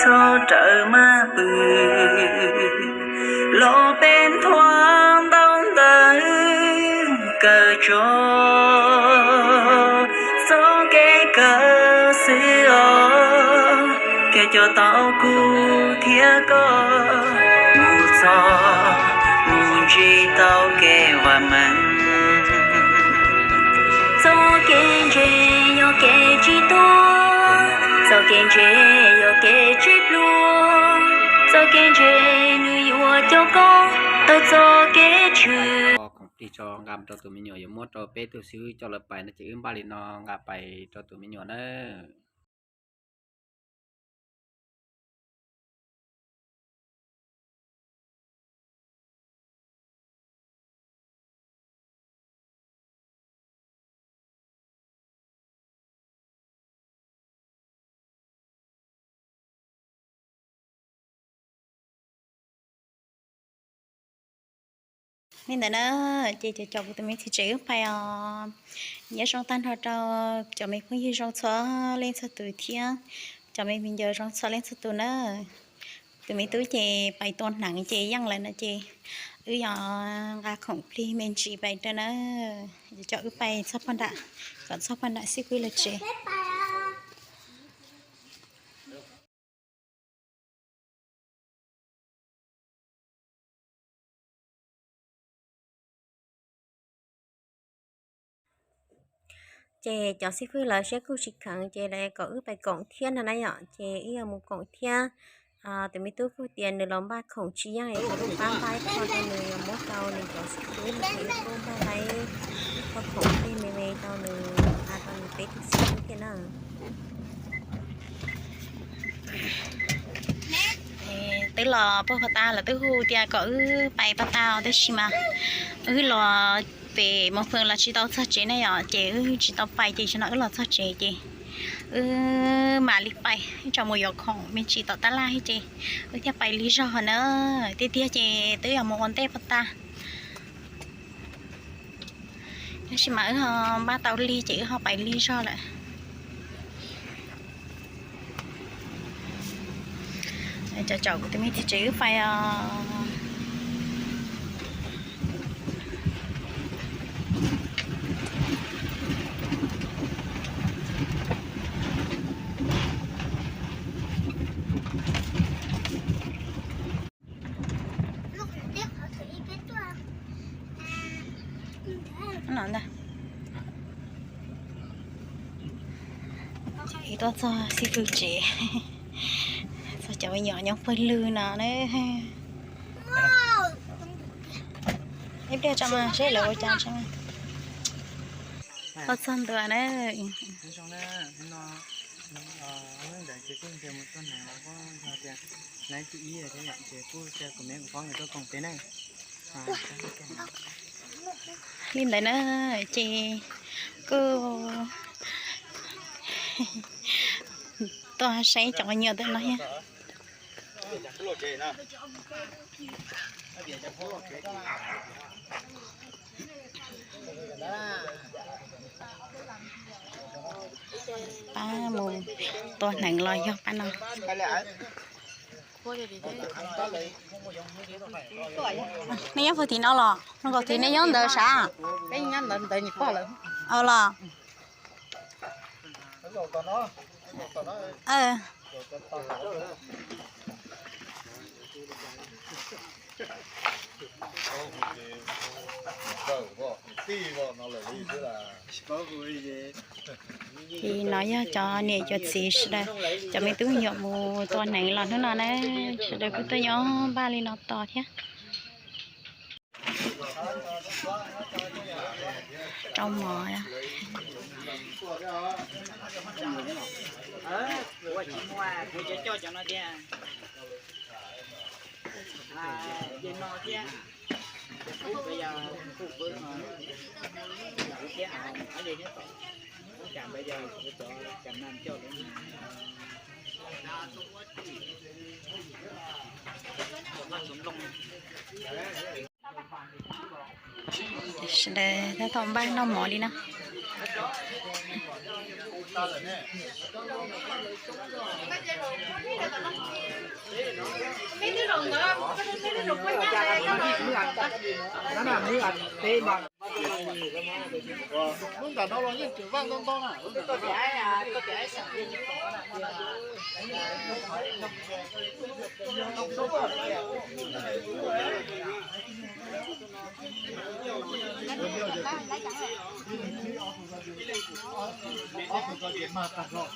Rau rawv maj pw los peb nthuav ntaub ntawv kaw tso, txoj kev kawg xwb os, thiaj coj tau kuv thiab koj mus txog mus ntsib tau kev vam meej. Txoj kev ntse yog kev tsis tuag, txoj kev ntse yog kev tsis pluag, txoj kev ntse nws yuav coj koj tawm txoj kev tshwm. Khoom plig tso nqa rau tus me nyuam yuav muab rau peb tug xib hwb coj lawv pais no ces wb npaj li no nqa pais rau tus me nyuam nawb. Li ntawd na, ces cov cov kuv tus me txiv tsev wb pais os. Nyob zoo tag nrho rau cov me phooj ywg zoo txhua leej txhua tus thiab cov me viv ncaus zoo txhua leej txhua tus na. Tus me tub ces pais tua hneev ces yeej lawm no ces wb yuav nqa khoom plig me ntsis pais rau na. Cov wb pais txog pog nram, kom txog pog nram xib fwb lawv tsev. Ces cov xib fwb lawv siab kuj tsis kheev ces lawv kom wb pais koom thiab no na yom, ces wb yuav mus koom thiab. Tus me tub kuj tias nws los npaj khoom tsis yeej es kuv pab npaj ib qho rau nws yuav muab rau nws cov xib fwb no ces wb kuj npaj tau ib qho khoom plig me me rau nws, rau nws peb tug xib fwb thiab na. Twb los puag pas tas lawv twb hu tias kom wb pais pas tas tab sis mas wb los pem Moos Fees los tsis tau txog tsev na yom, ces wb tsis tau pais ces zaum no wb los txog tsev ces wb mam li pais, wb tseem mus yuav khoom me ntsis tom tab laj ces wb thiaj pais lig zog na. Tiag tiag ces twb yuav mus ua ntej pas tas, tab sis mas wb ho npaj tau lig ces wb ho pais lig zog lawm. Cov cov kuv tus me txiv tsev wb pais os. Tuaj txog xib fwb tsev, txog cov me nyuam nyob pawg lwg no na. Ib pliag tso mas seb lawv ua cas tso. Tuaj txog ntua na. Li ntawd na, ces kuj tuaj saib cov me nyuam ntawm no thiab. Pab mus tua hneev los yog pab no. Nej nyob puag tim no los no, kom tim nej nyob ntawd sav. Los Ces no yog cov niam cov txiv sawv daws, cov me tub me nyuam mus tua hneev los hnub no na, sawv daws kuj tuaj nyob npaj li no tos thiab. Rau mov. Sawv daws tab tom npaj noj mov li na. Tuaj los.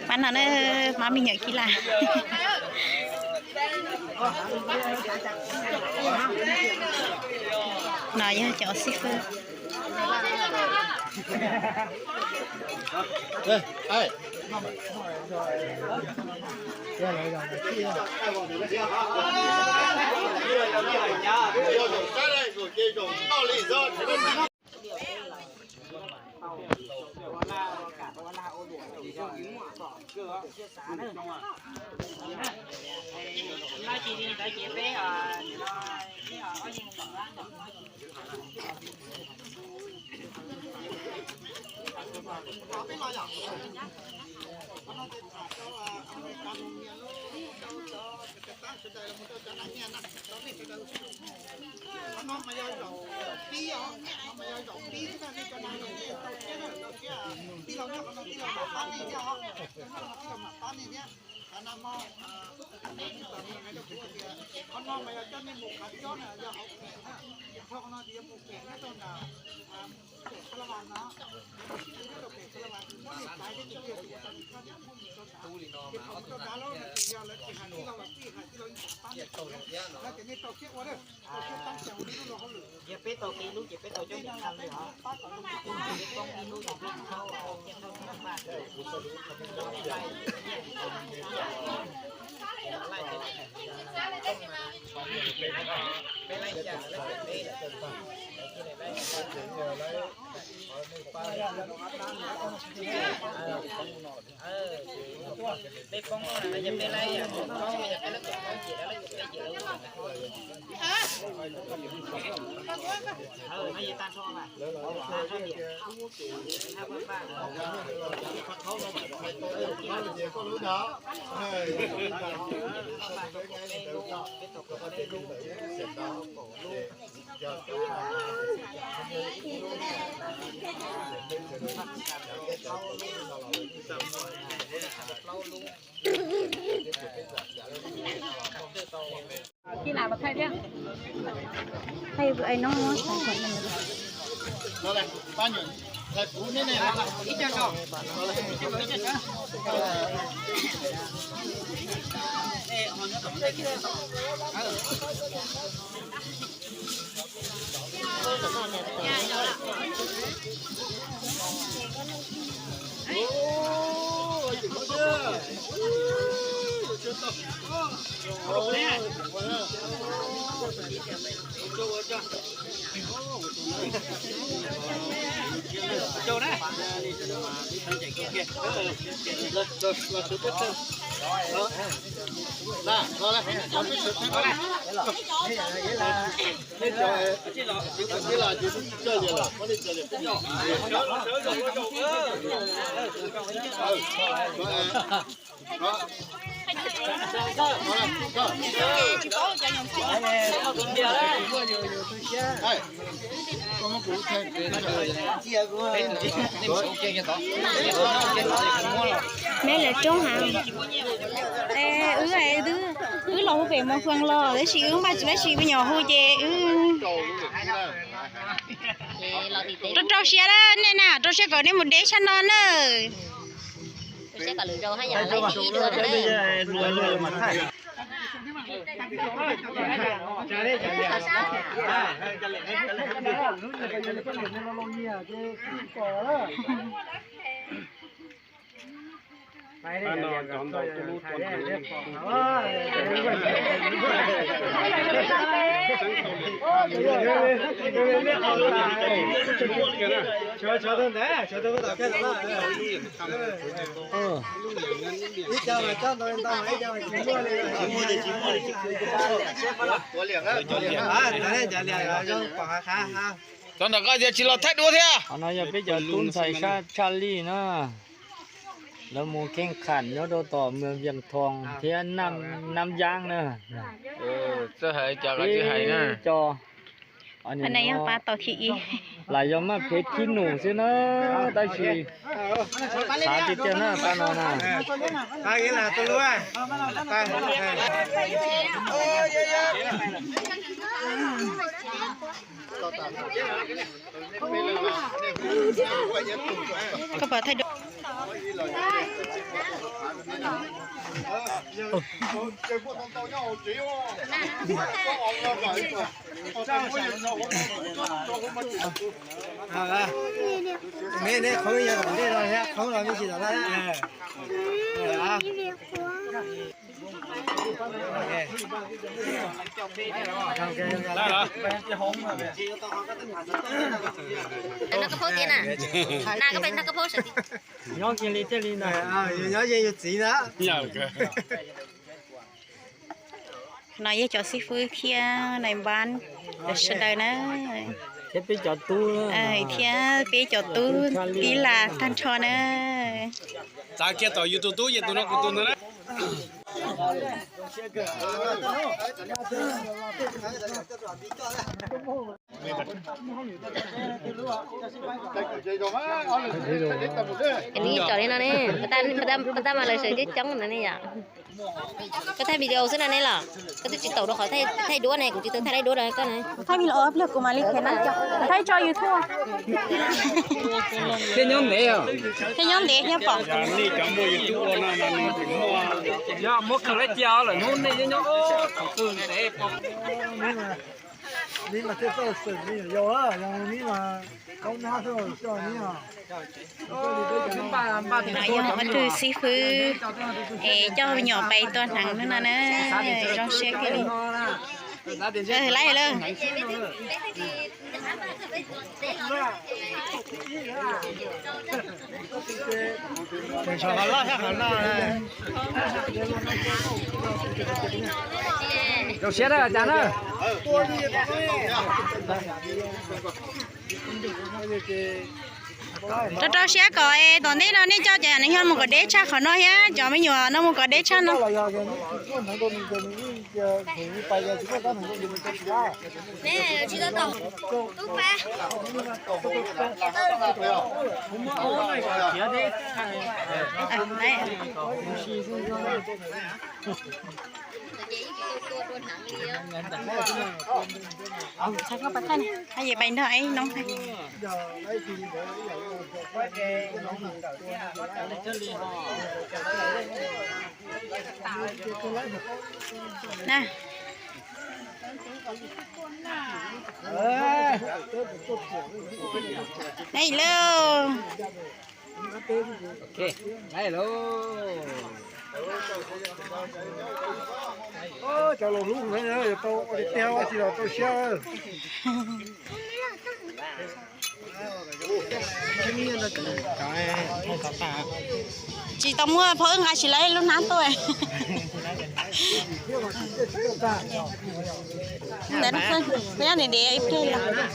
Pab no na, pab me nyuam Kis Las. No yog cov xib fwb. Yog peb tau kev hlub ces peb tau coob niam txiv li os. Peb poob ib lub ces peb thauj, peb thauj tus maj. Peb laij cas lawv peb, peb poob no yog peb laij, poob no yog peb lub kom poob ces lawv lub kom peb ces lawv. Khi nào mà khai thiêng? Hay vừa ấy nó xài khoản này. Meb lawv coob heev. Wb, wb los hu pem Mos Fwm los tab sis wb npaj tsis dab tsi, me nyuam hu ces wb rau rau siab na, nej na, rau siab kom nej mus deb tshaj no na. Cov ntawm koj tias tsis los thaij dua thiab. Qhov no yog peb cov tub ntxhais sab tshaj lij na. Lawv mus kheej kham nyob rau tom Mws Vias Thoos thiab Nab Yaab na. Peb cov, lam yog maj phev khib num xwb na, tab sis xav tiag tiag na pab no na. Noj kab phaub tiag na. Na kab phaub, noj kab phaub sawv. Nyob kiag li thiaj li na. Nyob yeej yus txiv na. No yog cov xib fwb thiab nais npab sawv daws na. Thiab peb cov tub, thiab peb cov tub tib las tag nrho na. Txav kiag tom yus tus tub, yus tus no kuv tus ntag na. Nws cov li no ne, puas tab mas lawv sawv coob coob no ne yom. Koj thaij video xwb no ne los? Koj twb tsis tau rau qhov thaij duab ne, kuv tsis tau thaij duab rau koj ne. Thaij video pliag kuv mam li qhia na. Thaij tso YouTube. Thiab nyob ntev os. Thiab nyob ntev thiab pom. Yog muab khaws laib cia lawm hnub nej nyob thaum twg ntev pom. No yog ob tug xib fwb es coj me nyuam pais tua hneev no na, zoo siab kiag li. Laib lawm. Zoo siab na cas na. Rau rau siab kom es tom ntej no nej coj cov nws yog mus kom deb tshaj qhov no thiab, cov me nyuam no mus kom deb tshaj no. Pais nrog ib noob. Lauj. Cov laus hlub tau ua tiag ua tsis los tau siab. Tsis tau muaj phau wb nqa tsis laib lub hnab tuaj. Ntawd, nyob ntev ntev ib pliag los.